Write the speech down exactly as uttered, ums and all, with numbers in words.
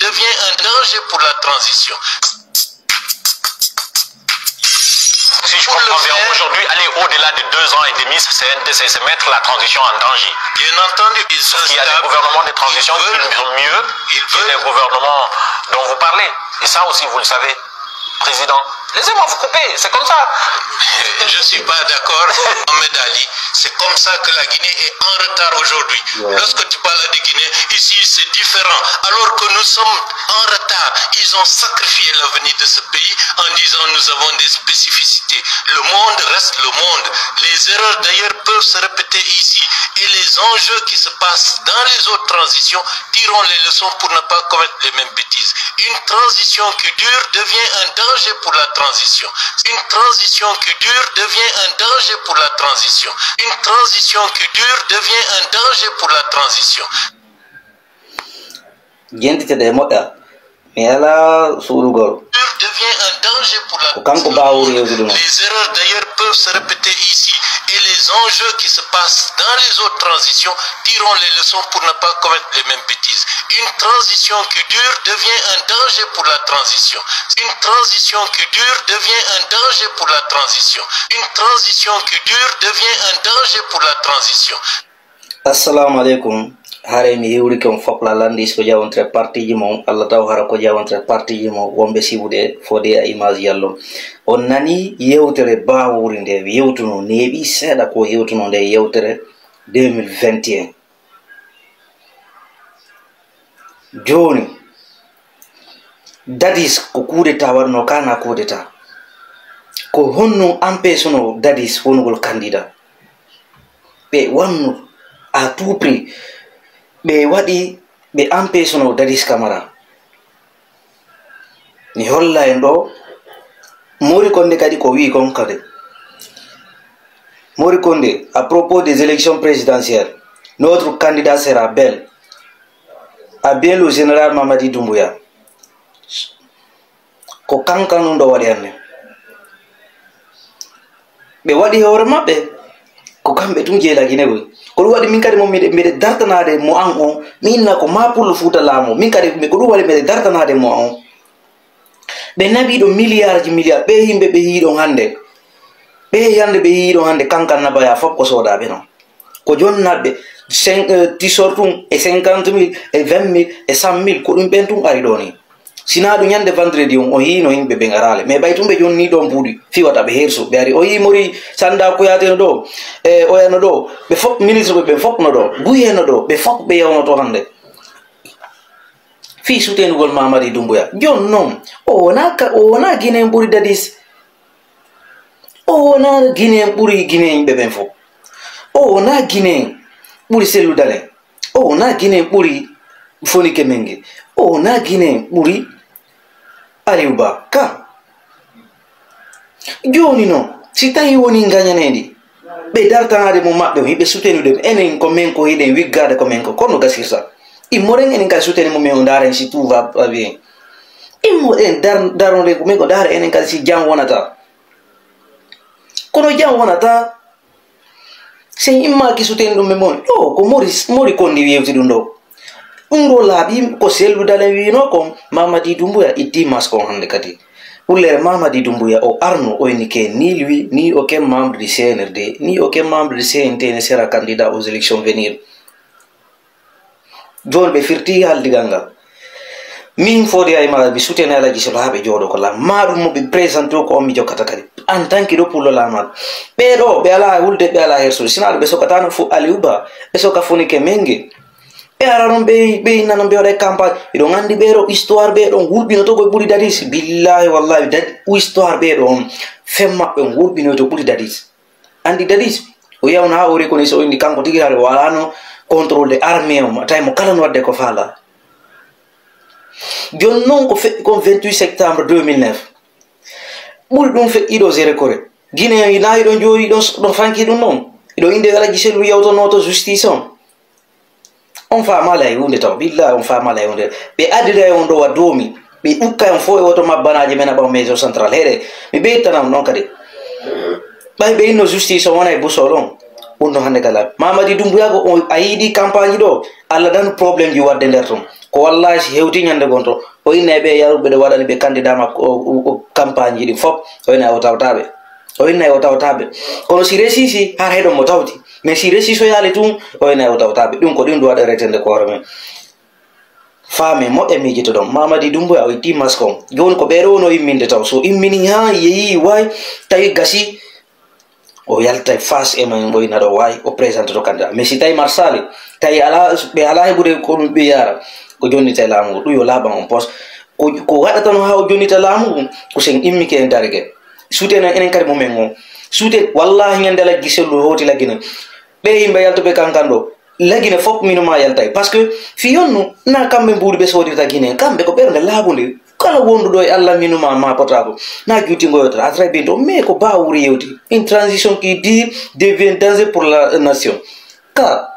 devient un danger pour la transition. Si je comprends bien, aujourd'hui, aller au-delà de deux ans et demi, c'est, c'est, c'est mettre la transition en danger. Bien entendu, ils... Parce qu'il y a des gouvernements de transition qui sont mieux que les gouvernements dont vous parlez. Et ça aussi, vous le savez, Président. Laissez-moi vous couper, c'est comme ça. Je suis pas d'accord, Mohamed Ali. C'est comme ça que la Guinée est en retard aujourd'hui. Ouais. Lorsque tu parles de Guinée, ici c'est différent. Alors que nous sommes en retard, ils ont sacrifié l'avenir de ce pays en disant nous avons des spécificités. Le monde reste le monde. Les erreurs d'ailleurs peuvent se répéter ici. Et les enjeux qui se passent dans les autres transitions tirons les leçons pour ne pas commettre les mêmes bêtises. Une transition qui dure devient un danger pour la transition. Une transition qui dure devient un danger pour la transition. Une transition qui dure devient un danger pour la transition. Jentite ɗe moƴƴa. Mi alaa suuɗugol. Devient un danger pour la... Ko kanko Baawuri yewtude non. Les erreurs d'ailleurs peuvent se répéter ici et les enjeux qui se passent dans les autres transitions tirons les leçons pour ne pas commettre les mêmes bêtises. Une transition qui dure devient un danger pour la transition. Une transition qui dure devient un danger pour la transition. Une transition qui dure devient un danger pour la transition. Assalamu aleykum. Haray mi hiwrike on fof la landis ko jawontire partiji mon. Allah taw hara ko jawontire partiji mon wonɓe sibude fode a image yallon. On nani yewtere Baawuri nde yewtuno, neeɓi seeɗa ko yewtuno nde yewtere deux mille vingt et un. Jooni, Dadis ko coup d'Etat waɗunoo, ka na coup d'Etat? Ko honno empêchunoo Dadis wonugol candidat? Ɓe wannu à tout prix, ɓe waɗi, ɓe empêchunoo Dadis Camara. Mi holla en ɗoo, Mori Kondé kadi ko wi'i kon kadi. Mori Kondé, à propos des élections présidentielles, notre candidat sera Bell. Abelu Général Mamadi Doumbouya. Ko kankan ɗum ɗo waɗi hannde. Ɓe waɗi hoore maɓɓe, ko kamɓe tun jeelaki ne koy. Ko ɗum waɗi min kadi mo miɗe, miɗe dartanaade mo an on, mi inna ko maa pullo Fuuta laamoo. Min kadi mi ko ɗum waɗi miɗe dartanaade mo an on. Ɓe naɓi ɗo milliardji milliard, ɓe yimɓe ɓe yiiɗon hannde. Ɓe hannde ɓe yiiɗon hannde kankan naɓaya fof ko soodaaɓe non. Ko jonnaaɓe cin- eh, tisor tun e cinquante mille e vingt mille e cent mille, ko ɗum ɓen tun ari ɗoo ni. Sinaa ɗum ñande vendredi on, o yiino yimɓe ɓen araale. Mais ɓay tun ɓe jonni ɗon buuɗi, fiwata ɓe hersu. Ɓe ari, o yii Mori Sanda Kuyate no ɗoo, e oya no ɗoo. Ɓe fof, ministre ɓe ɓen fof no ɗoo. Guye no ɗoo, ɓe fof ɓe yewnoto hannde. Fii sutenugol Mamadi Doumbouya. Jon non, o wonaa ka, o wonaa Guinéen ɓuri Dadis. O wonaa Guinéen ɓuri Guinéen ɓe ɓen fof. O wonaa Guinéen ɓuri Cellou Dalein. O wonaa Guinéen ɓuri Fonike Mengue. O wonaa Guinéen ɓuri Aliou Ba. Ka. Jooni non, si tawii wonii ngañanee ndi, ɓe dartanaade mo maɓɓe, hiɓe sutenude mo. Enen ko men ko hiɗen wiggaade ko men ko, kono gasirta. Immoren enen kadi sutene mo men o ndaaren si tout va bien. Immoren dar- daroren ko men ko ndaaren enen kadi si jam wonata. Kono jam wonata. Si en immaaki suteni ɗum e mon, ɗo ko Mori, Mori Kondi yewti ɗum ɗo. Ɗum ɗo laaɓi ko Sellu Dalen wiino kon, Mamadi Dumbuya itti masque on hannde kadi. Ullere Mamadi Dumbuya o arno o inni ke ni lui, ni aucun membre du C N R D, ni aucun membre du C N T ne sera candidat aux élections venir. Jooni ɓe firti haaldigal ngal. Min Fodé Aymara mi soutenir Alaji Solo haa ɓe jooɗo ko laam. Maa ɗum mo ɓe présenté o ko on mi jokkata kadi. En tant que ɗo pullo laamaɗo. Ɓee ɗoo ɓe alaa hulde ɓe alaa hersude. Sinaa ɗum ɓe sokataano fof Aliou Ba. Ɓe soka Fonike Mengue. Ɓe ara ɗon ɓe ɓe inna non ɓe waɗa campagne. Hiɗon anndi ɓee ɗoo histoire ɓee ɗon hulɓinoto ko ɓuri Dadis. Billaahi wallaahi Dadi histoire ɓee ɗoo on. Fen maɓɓe on hulɓinoto ɓuri Dadis. Anndi Dadis, o yawna haa o reconnaît o inni kanko tigi hare o alaano contrôle de armée on, tawi mo kala no waɗde ko faala. Jooni non ko feƴƴi kon vingt-huit septembre deux mille neuf. Ɓuri ɗum feƴƴi ɗo Zéro Corée. Guinée en na hiɗon jooɗi ɗon ɗon fanki ɗum non. Hiɗo innde Alaji Sellu yawtono to justice on. On faamaali hay huunde taw, billaahi on faamaali hay huunde. Ɓe adida e on ɗo wa doomi, ɓe ukka on fof e woto mabbanaaji men a ɓaw maison centrale. Heɗe, mi ɓeytana on ɗon kadi. Ɓay ɓe inno justice on wona e busol on. Wonno hannde kala. Mamadi Dumbuya ko o, a yiɗi campagne ɗo, Allah dan problème ji wadde nder ton. Ko wallahi si hewti ñande gon to, o inna e ɓe yaruɓe ɗo waɗani ɓe candidat makko o, o, o campagne ji ɗi fof, o inna o tawtaɓe. O inna o tawtaɓe. Kono si resisi, har heɗon mo tawti. Mais si resi so yaali tun, o inna o tawtaɓe. Ɗum ko ɗum ɗo waɗa retende ko hoore men. Faame moƴƴa miijito ɗon. Mamadi Dumbuya o itti masque on. Jooni ko ɓeeɗo woni o imminde taw. So immini haa yehi way, tawi gasi, o yaltay face e men, o ina ɗo way, o présente to candidat. Mais si tawi Marsali, tawi ala, ɓe ala heɓude ko ɗum ɓe yaara, ko jonnitay laamu ngu. Ɗum yo laaɓan on pos. Ko, ko waɗata no haa o jonnita laamu ngu, ko sen immike en darike. Suute enen, enen kadi mumen on. Suute, wallahi ñande laggi sellu hooti laggine. Ɓe yimɓe yaltuɓe kankan ɗo, lagine fof mino ma yaltay. Parce que fii honno na kamɓe mbuuɗi ɓe soodirta Guinée, kamɓe ko ɓernde laaɓunde. Kala wonduɗo e Allah mino ma, ma potaako. Na juuti ngo yewtata, à très bientôt. Mais ko ba wuri yewti. Une transition qui dure devient danger pour la nation. Car